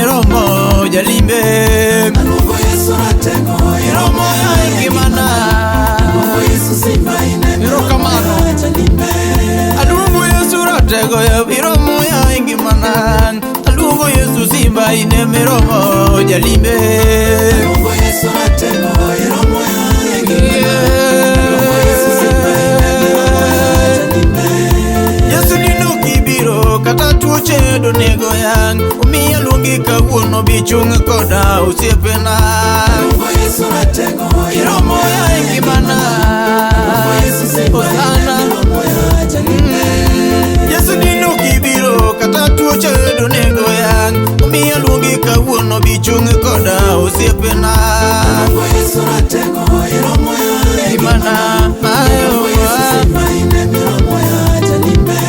miromo jalimbe. Aluongo Yesu ratego Miromo ya ngimana. Aluongo Yesu simba ine miromo Erokamano. ya jalimbe. Aluongo Yesu ratego ya miromo ya ngimana. Aluongo Yesu simba ine miromo jalimbe. Aluongo Yesu ratego iromo ya ngimana. Aluongo Yesu simba ine miromo ya jalimbe. Yesu nino kibiro kata tuoche donego yang omiya luongi kawuono bichung' koda osiepena. Aluongo Yesu ratego Iromo ya ngimana. Aluongo Yesu simba ine Hosana. miromo ya jalimbe. Yesu nino kibiro kata tuoche donego yang omiya luongi kawuono bichung' koda osiepena. Aluongo Yesu ratego iromo ya Ngimana Aluongo Yesu ayo simba ine miromo ya jalimbe.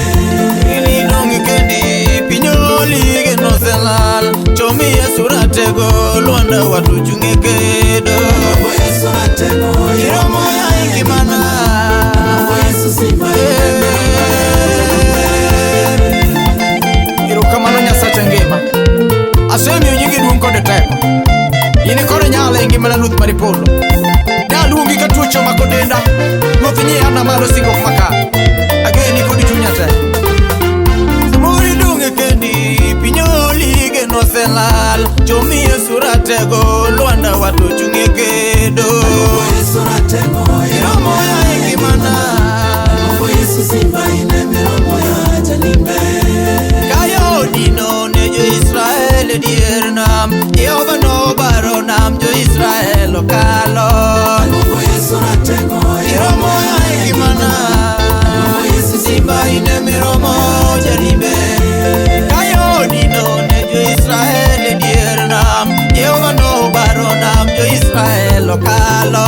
Idong' kendi piny oli geno oselal chomi Yesu ratego lwanda watuchung' e kedo. Aluongo Yesu ratego Iromo ya ngimana. Aluongo Yesu simba ine miromo ya jalimbe. Erokamano Nyasacha ngima. Asemiyo nyingi duong' kod teko. In kod nyalo e ngimana Ruoth mar polo. Naluongi ka tuoche omako denda. Ruoth nyihana malo singruok makare. Ageni kod chunya te. Samoro idong' e kendi piny oli geno oselal. Chomi Yesu ratego lwanda watochung' e kedo. Aluongo Yesu ratego Iromo ya ngimana. Aluongo Yesu simba ine miromo ya jalimbe. Kayo dino ne jo-Israel e dier nam, Jehova nobaro nam jo-Israel okalo. Aluongo Yesu ratego Iromo ya ngimana. Aluongo Yesu Simba ine miromo jalimbe. Kayo dino ne jo-Israel e dier nam, Jehova nobaro nam jo-Israel okalo.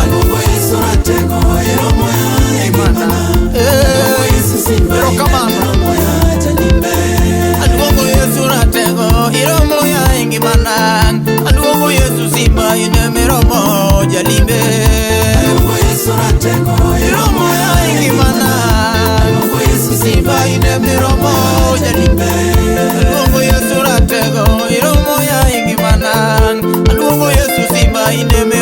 Aluongo Yesu ratego iromo ya ngimana. Aluongo Yesu simba ine Erokamano. miromo ya jalimbe. Aluongo Yesu ratego iromo ya ngimana. Aluongo Yesu simba ine miromo jalimbe. Aluongo Yesu ratego Iromo ya ngimana. Aluongo Yesu Simba ine miromo jalimbe. Aluongo Yesu ratego iromo ya ngimana. Aluongo Yesu simba ine miromo